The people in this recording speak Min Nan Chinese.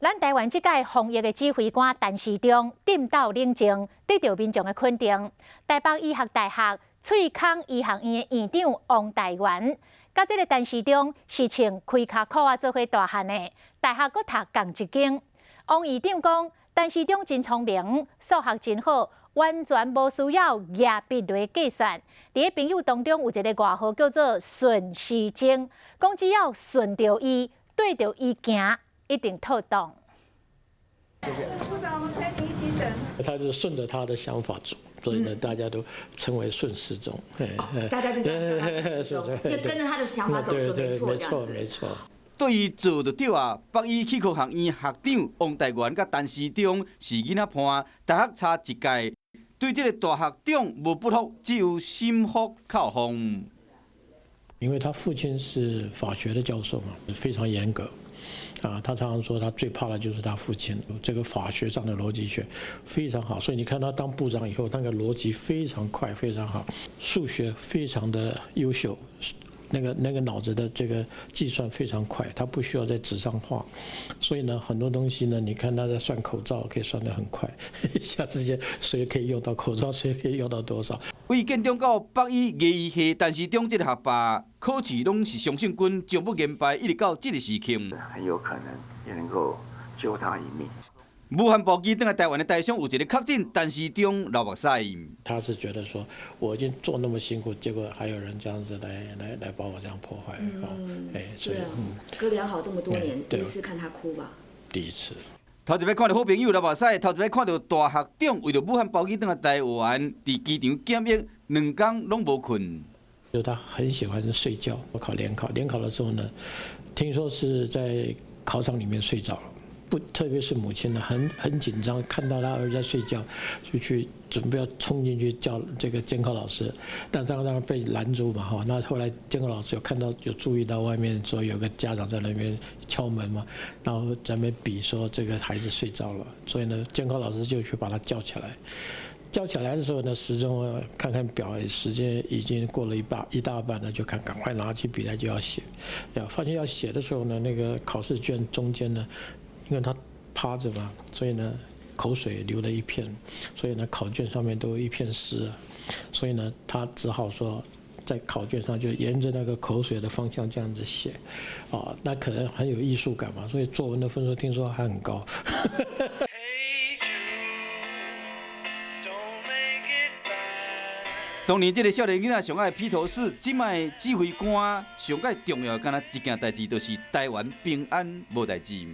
咱台灣這屆防疫的指揮官陳時中陣鬥冷靜，得到民眾的肯定。台北醫學大學喙空醫學院的院長王大元，佮這个陳時中是穿開跤褲仔做伙大漢的，大學閣讀仝一間。王院長講，陳時中真聰明，數學真好，完全無需要舉筆來計算。佇咧朋友當中有一个外號叫做順時鐘，講只要順著伊，對著伊行，一定妥當。部長，我們陪你一起等。他是順着他的想法走，所以呢，大家都稱為順時鐘。大家就叫他順時鐘，因為跟着他的想法走就沒錯，沒錯，沒錯。對伊做就對啊！北醫齒科學院學長王大元佮陳時中是囡仔伴，大學差一屆，對這个大學長無不服，只有心服口服。因為他父親是法學的教授嘛，非常嚴格。啊，他常常說他最怕的就是他父親，這個法學上的邏輯學非常好，所以你看他當部長以後，那個邏輯非常快，非常好，數學非常的優秀，那個腦子的這個計算非常快，他不需要在紙上畫，所以呢，很多東西呢，你看他在算口罩可以算得很快，一下之間誰可以用到口罩，誰可以用到多少。為建中到北醫牙醫系，陳時中這个學霸考試攏是常勝軍，從不言敗，一直到這个時刻。很有可能也能夠救他一命。武漢暴擊轉來台灣的台商有一个確診，陳時中流目屎。他是覺得說，我已經做那麼辛苦，結果還有人這樣子來把我這樣破壞，哎，所以哥倆好這麼多年，第一次看他哭吧？第一次。頭一擺看著好朋友流目屎，頭一擺看著大學長為著武漢包機轉來台灣，佇機場檢疫2工攏無睏。就他很喜歡睡覺。我考聯考，聯考的時候呢，聽說是在考場裡面睡着了。不，特別是母親呢，很緊張，看到他兒子在睡覺，就去準備要衝進去叫這個監考老師，但當然被攔住嘛，哈。那後來監考老師有看到，有注意到外面說有個家長在那邊敲門嘛，然後在那邊比說這個孩子睡着了，所以呢，監考老師就去把他叫起來。叫起來的時候呢，時鐘看看表，時間已經過了一半一大半了，就看趕快拿起筆來就要寫，要發現要寫的時候呢，那個考試卷中間呢，因為他趴着嘛，所以呢，口水流了一片，所以呢，考卷上面都有一片濕，所以呢，他只好說，在考卷上就沿着那個口水的方向這樣子寫，啊，那可能很有藝術感嘛，所以作文的分數聽說還很高。 Hey Jude, don't make it bad. 當年這个少年囡仔上愛披頭士，這擺指揮官上蓋重要，敢若一件代誌，就是台灣平安無代誌。